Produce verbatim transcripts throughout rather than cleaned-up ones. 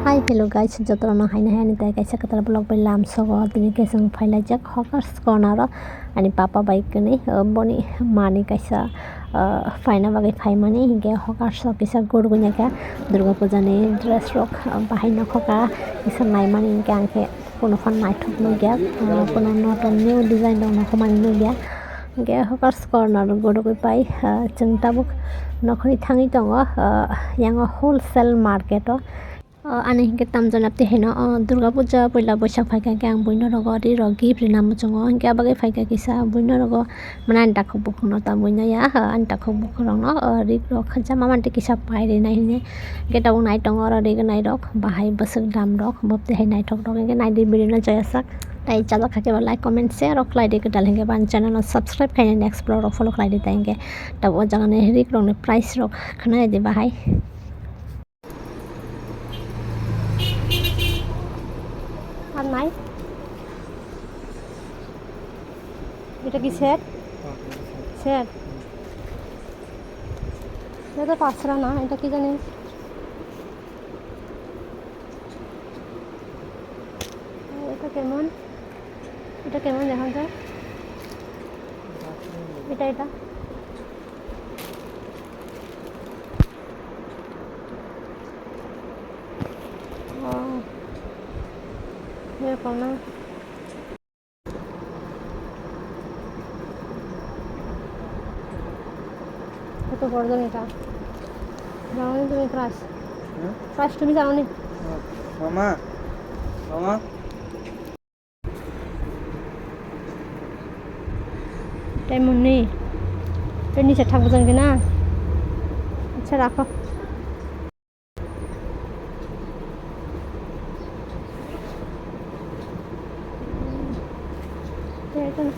Hi, hello guys, jotorokno haino hai ani tai kaisa kwtal vlog bai lamsogo. Tini khe chwng phailaijak Hawkers Corner o ani papa bai kwnwi, uh, boni mani kaisa, uh, phaina bagwi phaimani, hinkhe Hawkers o kisa gurgwi naikha Durga Puja ni dress rok, uh, bahai nokhoka kisa naimani, hinkhe ang khe kuno phan naithok nukya, uh, kuno noton new design rok nokho mani nukya. Hinkhe Hawkers Corner gurgwi pai, uh, chwng tabuk nokhorwi thangwi tongo, uh, yango wholesale market o. O, ani hinkhe tamjani aptwi haino, o, Durga Puja puila Boisak phaikha khe ang buino rogo ri rok gift rina muchungo, hinkhe abagwi phaikha kisa buino rogo, mane ani takhuk bukhukno ta buino ya, ha, ani takhuk bukhukrokno, o, rik rok kha jama mantwi kisa pai rinai hinwi, hinkhe tabuk nai tongo oro rik nai rok, bahai bwswk dam rok, boptwi hai naithok rok, hinkhe naidi video no joya sak, tai chajak kha khe bo like, comment, share rok khlai di, kwtal hinkhe bo ani channel no subscribe khainai, next vlog rok follow khlai di, tai hinkhe tabuk o jaga ni rik rok ni price rok khna di bahai. আর নাই? এটা কি set? Set? এটা তো পাঁচরা না, এটা কি জানি? এটা কেমন? এটা কেমন দেখান তো? এটা, এটা। ও, এরকম না? কত বড় জানি এটা? জানো নি তুমি প্রাইস? হুম? প্রাইস তুমি জানো নি? মামা, মামা। Diamond ni. Tei niche thakbo jang khe na. Acha rakho. Tei ito na.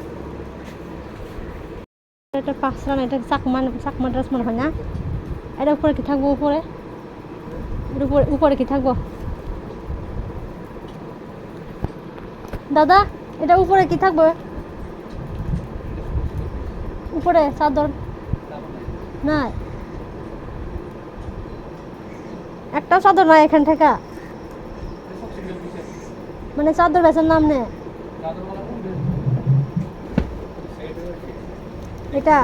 Ito paksra na, ito chakma, chakma dress mano hoi na. Ito upore ki thakbo upore. Ito upore, upore ki thakbo. দাদা, এটা উপরে কি থাকবে? উপরে চাদর নাই। একটাও চাদর নাই এখান থেকে। মানে চাদর বেচার নাম নেই। এটা?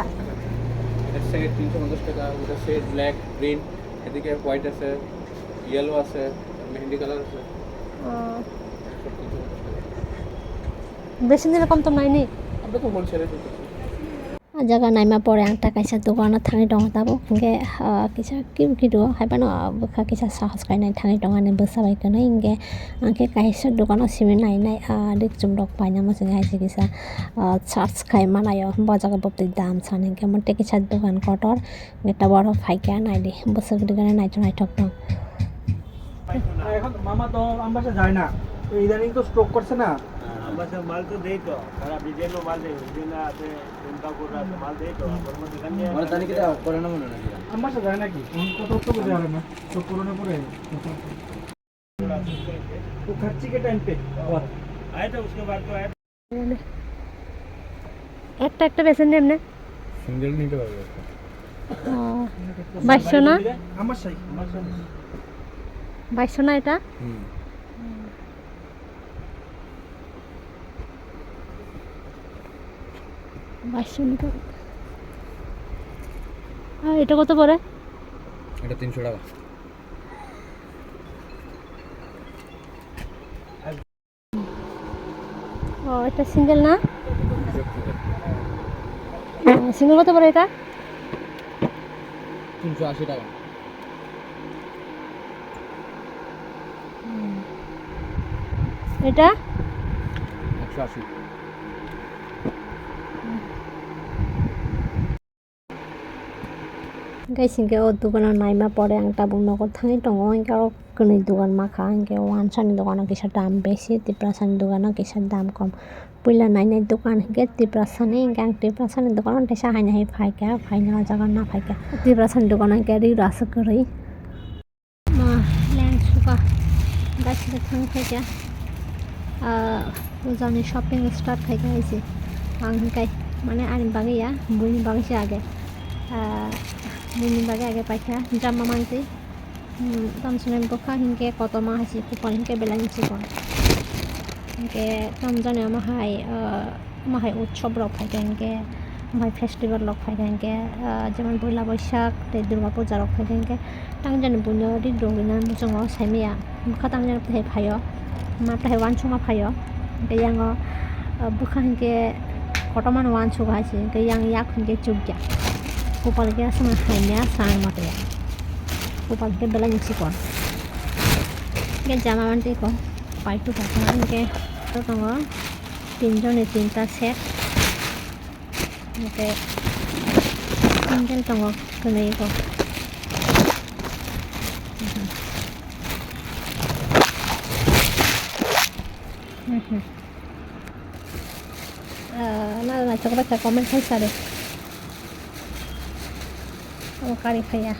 এটা সেট তিনশো পঞ্চাশ টাকা, ওটা সেট ব্ল্যাক, গ্রিন, এদিকে হোয়াইট আছে, ইয়েলো আছে, মেহেন্দি কালার আছে। ও। একশো তিনশো পঞ্চাশ টাকা। বেশি দিলে কম তো নাই নি? আমরা তো হোলসেলে দিতেছি। O jaga naima pore ang ta kaisa dogano thangwi tongo tabuk, hinkhe, ah, kisa kibu kidu hai phano, ah, bwkha kisa sahos khainai thangwi tongo ani bwsa bai kwnwi, hinkhe ang khe kaisa dogano simi nainai, ah, rik chum rok painani muchungwi hai se kisa, ah, search khai manaio, bo jaga bwtwi dam sani hinkhe omo tei kisa dogan kotor, hinkhe tabuk oro phaikha naidi bwswk rigani naithok naithok tong. এখন মামা তো আমবাসা যায় না, তো ইদানিং তো স্ট্রোক করছে না। আমবাসা মাল তো দেই তো, সারা বিজেপি মাল দেই, বিজেপি আছে, চুনকাপুর আছে, মাল দেই তো, ওর মধ্যে এখান দিয়ে মানে তাহলে কি এটা করে না মনে হয় নাকি? আমবাসা যায় নাকি? কোন কত তো বুঝে পারে না, তো করোনা পরে। वो खर्ची के टाइम पे। आए तो उसके बाद तो आए। একটা একটা বেচেন না এমনি? সিঙ্গেল নিতে পারবে একটা। ও, বাইশশো না? আমার সাইজ। বাইশশো না এটা? হুম। বাইশশো নিতে হবে। আর এটা কত পড়ে? এটা তিনশো টাকা। ও, এটা সিঙ্গেল না? ও, সিঙ্গেল কত পড়ে এটা? তিনশো আশি টাকা। হুম। এটা? একশো আশি। Guys, hinkhe o dogano naima pore ang tabuk nogo thangwi tongo, hinkhe oro kwnwi dogan makha, hinkhe wansani dogano kisa dam besi, tiprasani dogano kisa dam kom. Puila nainai dogan hinkhe tiprasani, hinkhe ang tiprasani dogano teisa haino hai phaikha, phaina o jaga no phaikha. Tiprasani dogano hinkhe ri rw aswk kwrwi. Ma, lens suka. Guys, hinkhe thang phaikha. Ah, pujani shopping start khaikha hai se. Ang hinkhe, mane ani bagwi ya, buini bagwi se age. Ah, buini bagwi age paikha, jama mangtwi. Hmm, tamsonai bwkha hinkhe kotorma hai se, kupal hinkhe belai no chikon. Hinkhe tamjani omo hai, ah, omo hai utsob rok phaikha hinkhe, omo hai festival rok phaikha hinkhe, ah, jemon Poila Boishak tei Durga Puja rok phaikha hinkhe, tamjani buino ri rwgwina muchungo saimaya. Bwkha tamjani tei phaio, ma tei uansukma phaio. Hinkhe yango, ah, bwkha hinkhe kotorma no uansukha hai se, hinkhe yang yak hinkhe chukya. Kupal khe aswk hai maya sa ang mate. Kupal khe belai no chikon. Hinkhe jama mantwi ko. Paitu paitu hinkhe tongo tinjoni tinta set. Hinkhe sandal tongo kwnwi ko. Ah, na na chokra cha comment khai sare. Omo kari khaya.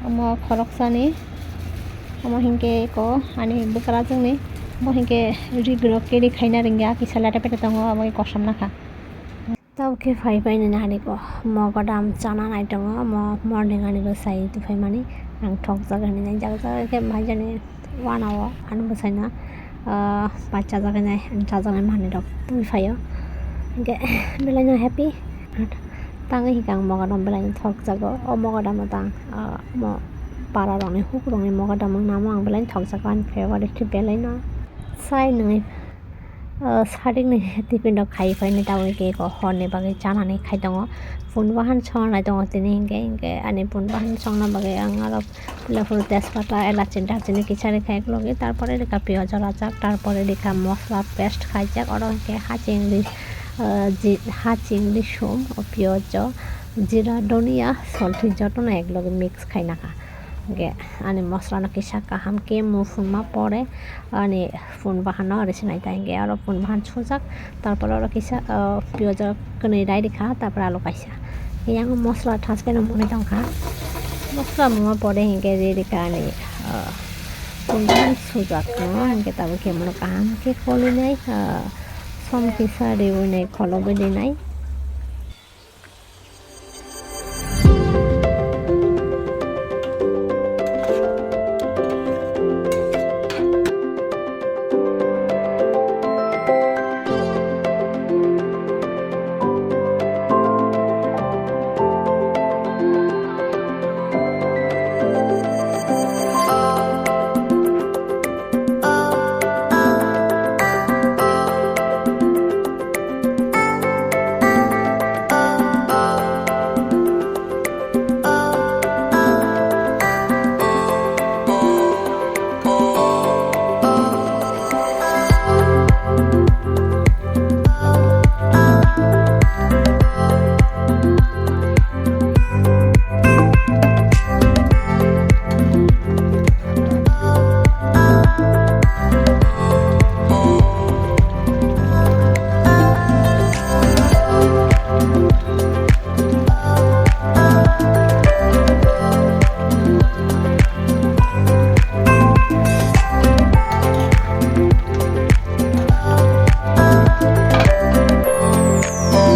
Omo khoroksani. Omo hinkhe eko ani bwkrajwkni. Omo hinkhe ri rok carry khaina rwngya kisa lete pete tongo abo kosom nakha. Tabuk khe phai phai nini hani ko mogodam chana nai tongo. Omo morning ani bwsai tuphaimani ang thokjak hinwi nai jak jak khe bahai jani. Uanao ani bwsaino, ah, pai chajaknai, chajaknai manwirok twi phaio. Hinkhe belaino happy. Tangwi hinkhe ang mogodam belaino thokjago. O mogodamo tang, ah, mo para rokni, hukurokni mogodam wngna omo ang belaino thokjago, ani favorite khe belaino. Sai nwnwi, ah, sarik ni tiffin rok khai phaini, tabuk khe eko horni bagwi chanani khai tongo. Phone bahan songnai tongo tini hinkhe, hinkhe ani phone bahan songna bagwi ang aro Puila phuru tejpata, elachini, darchini kisa rikha eklogi, tarpore rikha piyaj rajak, tarpore rikha mosla paste khaijak, oro hinkhe hachingri, ah, ji-, hachingri sum, o piyaj, jira, dhoniya, solti jotono eklogi mix khainakha. Hinkhe ani mosla no kisa kaham khe muphunma pore ani phone bahan no ori sinai ta hinkhe oro phone bahan sujak, tarpore oro kisa, ah, piyaj kwnwi rai rikha, tarpore alu kaisa. Yang mosla thas khe no mwnwi tongkha. Mosla mungma pore hinkhe ri rikha ani, ah, phone bahan sujak no hinkhe tabuk khe mano kaham khe kholinai, ah, som kisa riwi nai kholobwi rinai.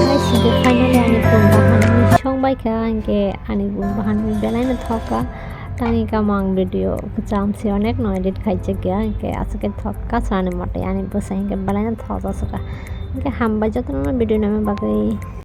Guys, hinkhe finally ani phone bahan song bai kha, hinkhe ani phone bahan belai no thok kha. Tangwi kamo ang video kwcham se onek no edit khaijak ya, hinkhe aswk khe thok kha, sani mote ani bwsai hinkhe belai no thok aswk kha. Hinkhe hambai jotono video naina bagwi.